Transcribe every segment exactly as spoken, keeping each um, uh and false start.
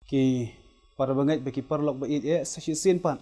Ki para bangeit bad ki paralok ba ïeit eh, sa shisien pat,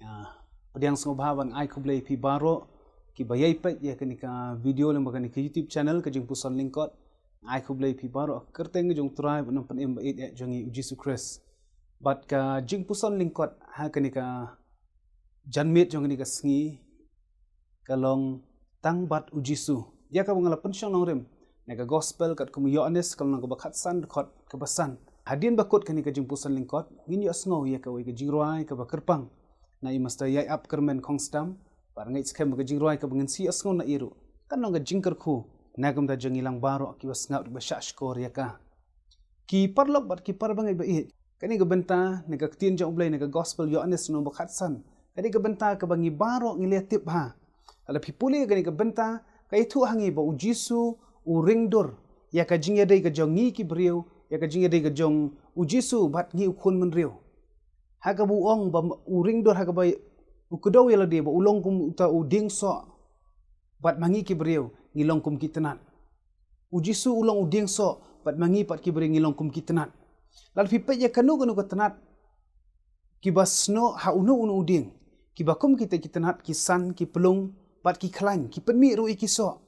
ah, pdiang sngewbha ban ai khublei phi baroh ki ba ïai peit ïa kane ka video lyngba kane ka YouTube channel ka Jingpuson Lyngkot. Ai khublei phi baroh ha ka kyrteng jong u Trai bad u Nongpynim ba ïeit eh jong ngi u Jisu Khrist. Bad ka Jingpuson Lyngkot ha kane ka janmiet jong kane ka sngi ka long Tang bad u Jisu, ïa kaba nga la pynshong nongrim na ka gospel katkum u Ïoannis ka lynnong kaba khatsan dkhot kaba san. Hadien ba kut kane ka Jingpuson Lyngkot ngin ïohsngew ïa kawei ka jingrwai kaba kyrpang na i Master Ïai Ap Kyrmen Khongstam. Bad nga ngeit skhem ba ka jingrwai kaba ngin sa ïohsngew na i ruh kan long ka jingkyrkhu na ka bynta jong ngi lang baroh kiba sngap bad ba shahshkor ïa ka. Ki paralok bad ki para bangeit ba ïeit, kane ka bynta na ka ktien jong u Blei na ka gospel Ïoannis lynnong ba khatsan, kane ka bynta kaba ngi baroh ngi la tip bha. Lada phi pule kane ka bynta ka ïathuh ha ngi ba u Jisu u ring dur ïa ka jingïadei ka jong ngi ki briew, ïa ka jingïadei ka jong u Jisu bad ngi u khun bynriew. Ha kaba u ong ba u ring dur, ha kaba u kdew ïa lade ba u long kum uta u dieng soh, bad ma ngi ki briew ngi long kum ki tnat. U Jisu u long u dieng soh bad ma ngi pat ki briew ngi long kum ki tnat. Lada phi peit ïa kano kano ka tnat kiba snoh ha uno uno u dieng, kiba kum kita ki tnat ki san, ki plung bad ki khlaiñ, ki pynmih ruh ïa ki soh.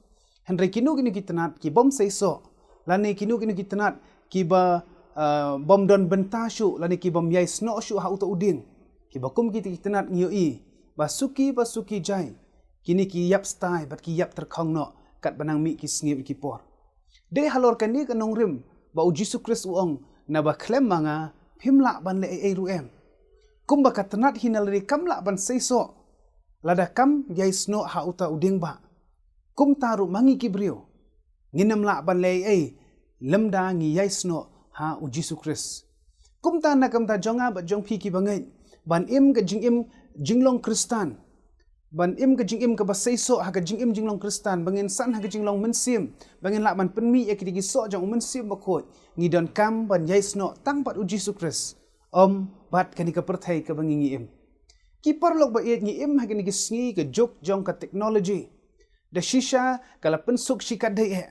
Hynrei kino kino ki tnat ki bym sei soh lane kino kino ki tnat kiba, ah, bym don bynta shuh lane ki bym ïai snoh shuh ha uta u dieng, kiba kum kita ki tnat ngi ïohi ba suki ba suki jai kine ki ïap stai bad ki ïap tyrkhong noh katba nang mih ki sngi bad ki por. Dei halor kane ka nongrim ba u Jisu Khrist u ong, naba khlem ma nga phim lah ban leh ei ei ruh em. Kumba ka tnat hi na lade kam lah ban sei soh lada kam ïai snoh ha uta u dieng bah, kumta ruh ma ngi ki briew ngin ym lah ban leh ei ei lymda ngi ïai snoh ha u Jisu Khrist. Kumta na ka bynta jong nga bad jong phi ki bangeit, ban im ka jingim jinglong Khristan, ban im ka jingim kaba sei soh ha ka jingim jinglong Khristan, ba ngin san ha ka jinglong mynsiem, ba ngin lah ban pynmih ïa kita ki soh jong u Mynsiem Bakhuid, ngi donkam ban ïai snoh tang bad u Jisu Khrist, ym bad kane ka pyrthei kaba ngi ngi im. Ki paralok ba ïeit, ngi im ha kine ki sngi ka juk jong ka technology. Da shisha ka la pynsuk shikatdei eh.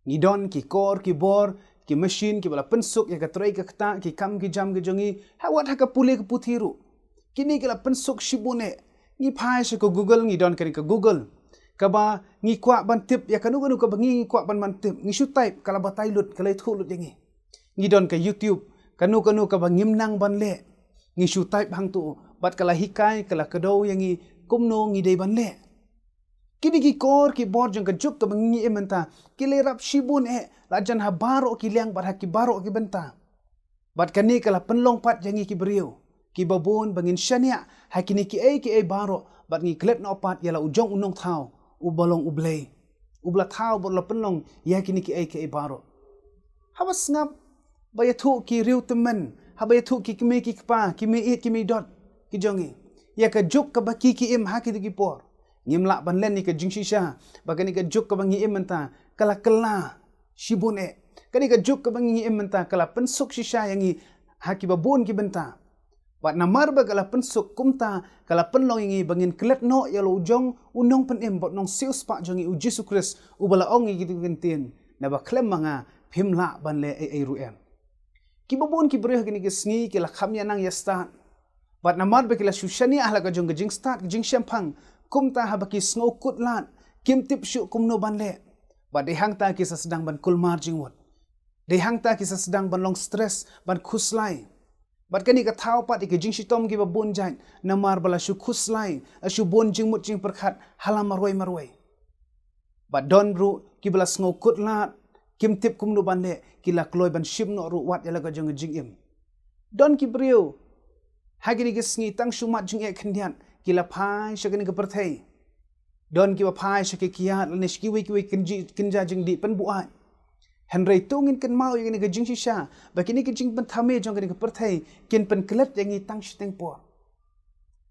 Ngi don ki kor ki bor, ki machine kiba la pynsuk ïa ka trei ka ktah, ki kam ki jam ki jong ngi, ha wat ha ka pule ka puthi ruh. Kine ki la pynsuk shibun eh. Ngi phai sha ka Google, ngi don kane ka Google kaba ngi kwah ban tip ïa kano kano kaba ngi, ngi kwah ban, ban tip, ngi shu type, ka la batai lut, ka la ïathuh lut ïa ngi. Ngi don ka YouTube, kano kano kaba ngim nang ban leh, ngi shu type hangto bad ka la hikai, ka la kdew ïa ngi kumno ngi dei ban leh. Kine ki kor ki bor jong ka juk kaba ngi im mynta ki la ïarap shibun eh, la jan ha baroh ki liang bad ha ki baroh ki bynta. Bad kane ka la pynlong pat ïa ngi ki briew kiba bun ba ngin shaniah ha kine kiei kiei baroh bad ngi klet noh pat ïa la u jong u Nongthaw uba long u Blei, uba la thaw bad la pynlong ïa kine kiei kiei baroh. Haba sngap ba ïathuh ki riew tymmen, haba ïathuh ki kmie ki kpa, ki mei ïeit ki mei dot ki jong ngi ïa ka juk kaba ki ki im ha kito ki por, ngim lah ban len ïa ka jingshisha ba kane ka juk kaba ngi im mynta ka la kylla shibun eh. Kane ka juk kaba ngi im mynta ka la pynsuk shisha ïa ngi ha kiba bun ki bynta. Bad namar ba ka la pynsuk kumta, ka la pynlong ïa ngi ba ngin klet noh ïa la u jong u Nongpynim bad Nongsiewspah jong ngi u Jisu Khrist, uba la ong ïa kito ki ktien, naba khlem ma nga phim lah ban leh ei ei ruh em. Kiba bun ki briew ha kine ki sngi ki la kham ïa nang ïa stad. Bad namar ba ki la shu shaniah ha la ka jong ka jingstad ka jingshemphang, kumta haba ki sngew kut lad, kim tip shuh kumno ban leh. Bad dei hangta ki sa sdang ban kulmar jingmut. Dei hangta ki sa sdang ban long stress, ban khuslai. Bad kane ka thaw pat ïa ki jingshitom kiba bun jait, namar ba la shu khuslai, la shu bun jingmut jingpyrkhat ha la marwei marwei. Bad don ruh kiba la sngew kut lad, kim tip kumno ban leh, ki la kloi ban shim noh ruh wat ïa la ka jong ka jingim. Don ki briew ha kine ki sngi tang shu mad jingeh khyndiat ki la phai sha kane ka pyrthei. Don kiba phai sha ki kiad lane sha kiwei kiwei ki kynja jingdih pynbuaid. Hynrei to ngin kynmaw ïa kane ka jingshisha ba kine ki jingpynthame jong kane ka pyrthei kin pynklet ïa ngi tang shiteng por.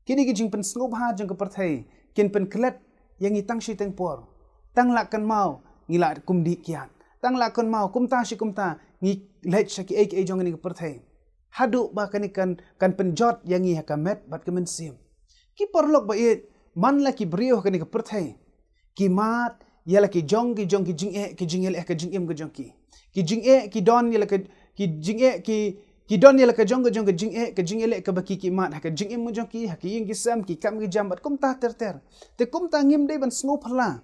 Kine ki jingpynsngewbha jong ka pyrthei kin pynklet ïa ngi tang shiteng por. Tang la kynmaw ngi la kum dih kiad, tang la kynmaw kumta shi kumta ngi leit sha kiei kiei jong kane ka pyrthei. Haduh ba kane kan, kan pynjot ïa ngi ha ka met bad ka mynsiem. Ki paralok ba ïeit, man la ki briew ha kane ka pyrthei ki mad ïa la ki jong ki jong ki jingeh, ki jingeh ha ka jingim ka jong ki. Ki jingeh ki don ïa la ki jingeh ki, Ki don ïa la ka jong ka jong ka jingeh, ka jingeh leh kaba ki ki mad ha ka jingim jong ki, ha ki ïing ki sem, ki kam ki jam bad kumta ter ter. Te kumta ngim dei ban sngewphylla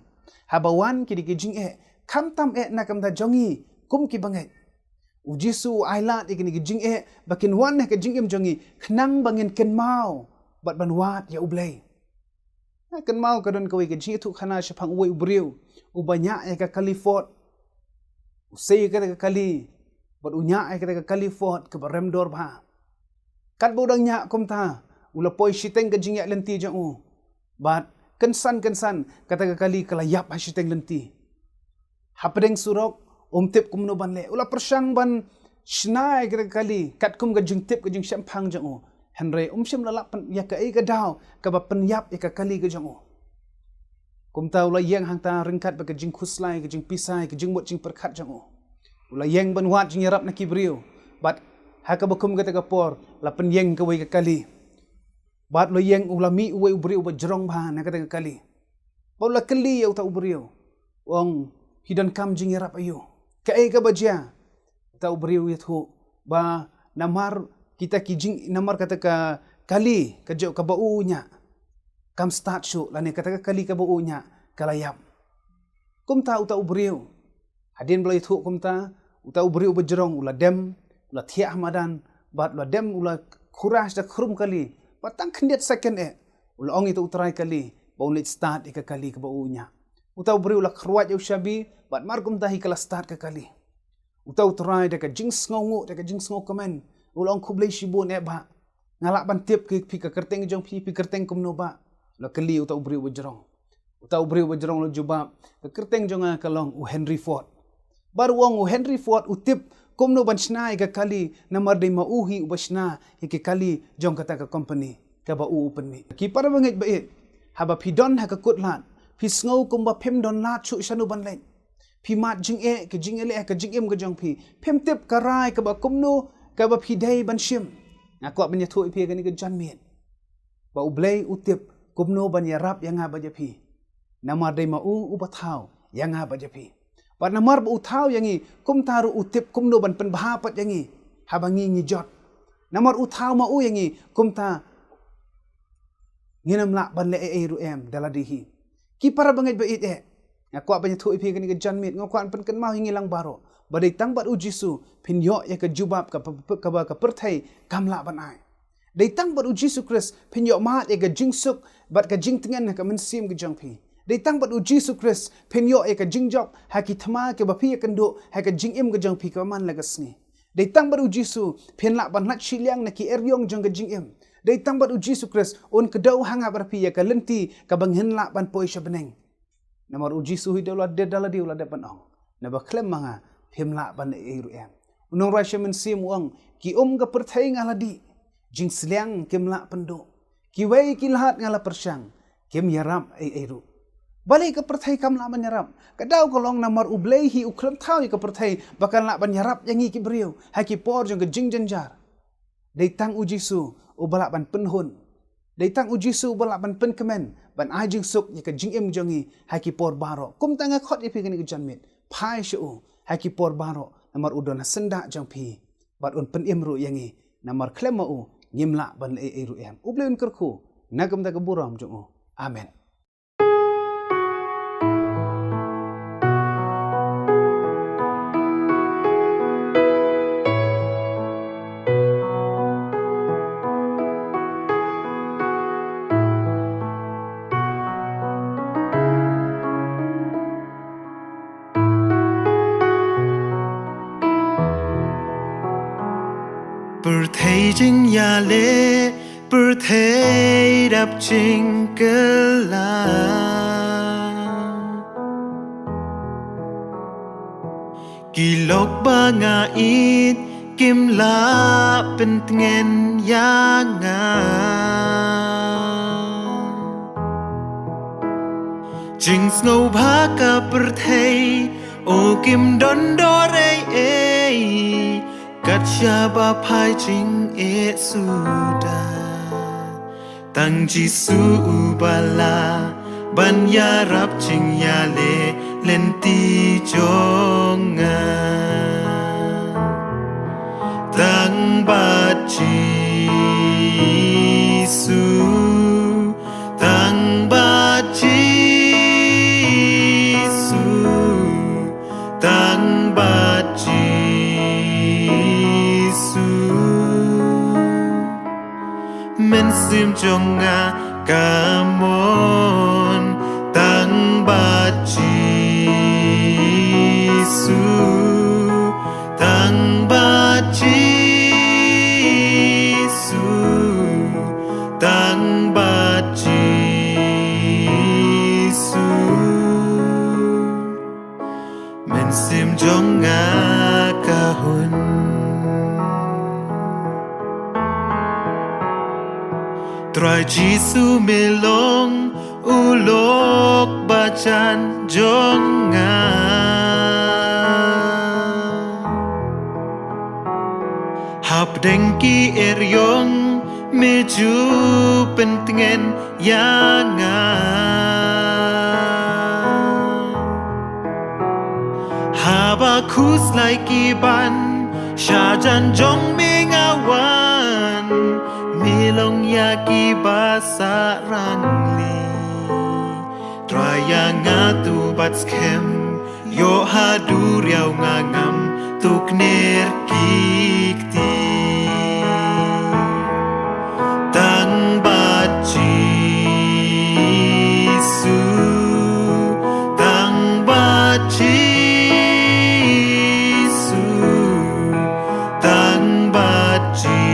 haba wan kine ki jingeh, khamtam eh na ka bynta jong ngi kum ki bangeit. U Jisu u ai lad ïa kine ki jingeh ba kin wan ha ka jingim jong ngi, khnang ba ngin kynmaw bad ban wad ïa U Blei. Nga kynmaw ka don kawei ka jingïathuhkhana shaphang uwei u briew uba ñiah ïa ka kali Ford. U sei ïa kata ka kali bad u ñiah ïa kata ka kali Ford kaba rem dor bha. Katba u dang ñiah kumta, u la poi shiteng ka jingïaid lynti jong u. Bad kynsan kynsan kata ka kali ka la ïap ha shiteng lynti. Hapdeng surok, um tip kumno ban leh. U la pyrshang ban shna ïa kata ka kali katkum ka jingtip ka jingshemphang jong u. Hynrei um shym la lap pyn-, ïa kaei ka daw kaba pynïap ïa ka kali ka jong u. Kumta u la ïeng hangta ryngkat bad ka jingkhuslai, ka jingpisa, ka jingmut jingpyrkhat jong u. U la ïeng ban wad jingïarap na ki briew. Bad ha kaba kum kata ka por, la pynïeng kawei ka kali. Bad u la ïeng, u la mih uwei u briew uba jrong bha na kata ka kali. Bad u la kylli ïa uta u briew, u ong, "Phi donkam jingïarap aïu? Kaei kaba jia?" Uta u briew u ïathuh ba namar kita ki jing, namar kata ka kali ka jong kaba u ñiah, kam start shuh, lane kata ka kali kaba u ñiah ka la ïap. Kumta uta u briew, hadien ba la ïathuh kumta, uta u briew uba jrong u la dem, u la thiah ha madan, bad u la dem, u la khura sha khrum kali, bad tang khyndiat second eh, u la ong ïa uta u trai kali ba un leit start ïa ka kali kaba u ñiah. Uta u briew u la kyrwat ïa u shabi, bad mar kumta hi ka la start ka kali. Uta u trai da ka jingsngewnguh, da ka jingsngewkmen, u la ong, "Khublei shibun eh bah. Nga lah ban tip ki, phi ka kyrteng jong phi, phi kyrteng kumno bah?" La kylli uta u briew uba jrong. Uta u briew uba jrong u la jubab, "Ka kyrteng jong nga ka long u Henry Ford." Bad u ong, u Henry Ford u tip kumno ban shna ïa ka kali, namar dei ma u hi uba shna ïa ka kali jong kata ka company kaba u u pynmih. Ki para bangeit ba ïeit, haba phi don ha ka kut lad, phi sngew kumba phim don lad shuh shano ban leit. Phi mad jingeh, ka jingeh leh, ka jingim ka jong phi. Phim tip ka rai kaba kumno kaba phi dei ban shim. Nga kwah ban ïathuh ïa phi kane ka janmiet ba U Blei u tip kumno ban ïarap ïa nga bad ïa phi. Namar dei ma u uba thaw ïa nga bad ïa phi. Bad namar ba u thaw ïa ngi, kumta ruh u tip kumno ban pynbha pat ïa ngi haba ngi ngi jot. Namar u thaw ma u ïa ngi, kumta ngin ym lah ban leh ei ei ruh em da lade hi. Ki para bangeit ba ïeit eh, nga kwah ban ïathuh ïa phi kane ka janmiet, nga kwah ban pynkynmaw ïa ngi lang baroh ba dei tang bad U Jisu phin ïoh ïa ka jubab kaba, kaba ka pyrthei kam lah ban ai. Dei tang bad U Jisu Khrist phin ïoh mad ïa ka jingsuk bad ka jingtngen ha ka mynsiem ka jong phi. Dei tang bad U Jisu Khrist phin ïoh ïa ka jingjop ha ki thma kiba phi ïakynduh ha ka jingim ka jong phi kaba man la ka sngi. Dei tang bad U Jisu phin lah ban lait shiliang na ki eriong jong ka jingim. Dei tang bad U Jisu Khrist un kdew ha nga bad phi ïa ka lynti kaba ngin lah ban poi sha bneng. Namar U Jisu hi da la dep, da lade u la dep ban ong, "Naba khlem ma nga phim lah ban ei ei ruh em." U nongrwai Salm u ong, "Ki um ka pyrthei nga la dih, jingsliang kim lah pynduh. Kiwei ki lad nga la pyrshang, kim ïarap ei ei ruh." Balei ka pyrthei kam lah ban ïarap? Ka daw ka long namar U Blei hi u khlem thaw ïa ka pyrthei ba kan lah ban ïarap ïa ngi ki briew ha ki por jong ka jingjynjar. Dei tang U Jisu uba lah ban pynhun. Dei tang U Jisu uba lah ban pynkmen ban ai jingsuk ïa ka jingim jong ngi ha ki por baroh. Kumta nga khot ïa phi kane ka janmiet, phai sha u ha ki por baroh, namar u don ha syndah jong phi bad un pynim ruh ïa ngi, namar khlem ma u ngim lah ban leh ei ei ruh em. U Blei un kyrkhu na ka bynta ka burom jong u. Amen. Pyrthei jingïaleh, pyrthei dap jingkylla. Ki lok ba nga ïeit kim lah pyntngen ïa nga. Jingsngewbha ka pyrthei, o kim don dor ei ei, kat shaba phai jingeh suda. Tang Jisu uba lah ban ïarap jingïaleh lynti jong nga. Tang ba Mynsiem jong nga ka mon tang bad Jisu, tang bad Jisu, tang bad Jisu. Mynsiem jong nga ka hun. Trai Jisu me long u lok ba jan jong nga. Hapdeng ki eriong me ju pyntngen ïa nga. Haba khuslai ki ban sha jan jong me nga wan, me long ïa ki ba sah rangli. Trai ïa nga tu bad skhem, ïoh ha duriaw nga ngam tu kner ki kti. Tang bad Jisu, tang bad Jisu, tang bad Jisu.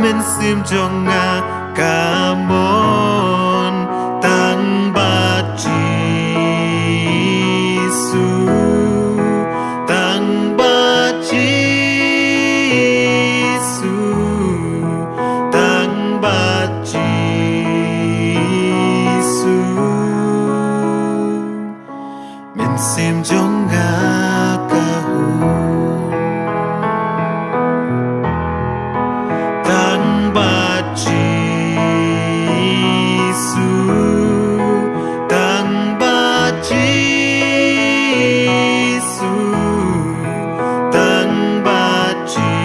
Mynsiem jong nga ka mon tang bad Jisu, tang bad Jisu, tang bad Jisu. Mynsiem jong nga ka hun tang bad Jisu, tang bad Jisu, tang bad Jisu.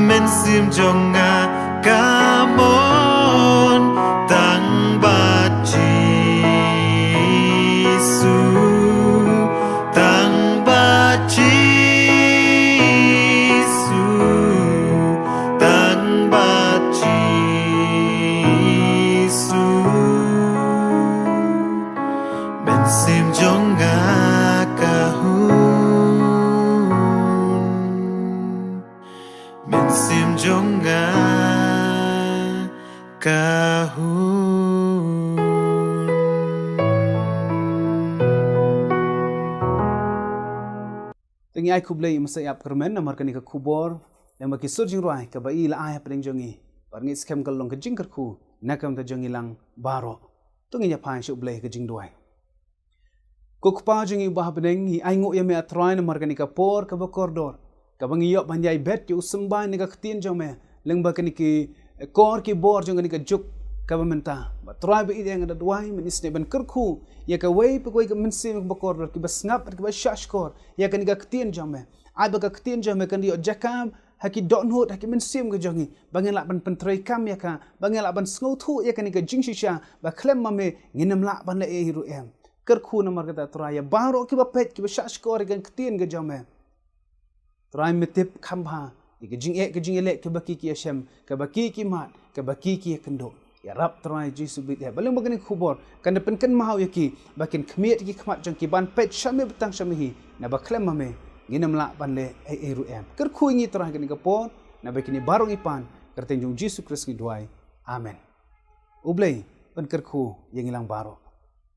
Mynsiem jong nga ka mon tang bad Jisu, tang bad Jisu, tang bad Jisu. Mynsiem jong nga ka hun. Mynsiem jong nga ka hun. Te ngi ai khublei ïa i Masi ïap kyrmen namar kane ka khubor, namar ki sur jingrwai kaba i la ai hapdeng jong ngi. Bad ngi skhem ka long ka jingkyrkhu na ka bynta jong ngi lang baroh. To ngin ïa phai sha U Blei ha ka jingduwai. Ko Kpa jong ngi uba ha bneng, ngi ainguh ïa me A Trai namar kane ka por kaba kordor, kaba ngi ïoh ban ïai bet ïa u symbai na ka ktien jong me lyngba kane ki kor ki bor jong kane ka juk kaba mynta. Ba Trai ba ïeit, nga da duwai mynne sngi ban kyrkhu ïa kawei pa kawei ka mynsiem kaba kordor, kiba sngap bad kiba shahshkor ïa kane ka ktien jong me. Ai ba ka ktien jong me kan ïoh jaka ha ki dohnud, ha ki mynsiem ka jong ngi, ba ngin lah ban pyntreikam ïa ka, ba ngin lah ban sngewthuh ïa kane ka jingshisha ba khlem ma me ngin ym lah ban leh ei ei ruh em. Kyrkhu namar kata Trai ïa baroh kiba peit, kiba shahshkor ïa ka ktien ka jong me. Trai me tip kham bha ïa ka jingeh ka jingïaleh kaba ki ki ïashem, kaba ki ki mad, kaba ki ki ïakynduh. Ïarap Trai Jisu bit eh ba lyngba kane ka khubor kan da pynkynmaw ïa ki ba kin khmied ïa ki khmat jong ki ban peit sha me bad tang sha me hi, naba khlem ma me ngin ym lah ban leh ei ei ruh em. Kyrkhu ïa ngi Trai kane ka por, naba kine baroh ngi pan, kyrteng jong Jisu Khrist ngi duwai. Amen. U Blei un kyrkhu ïa ngi lang baroh.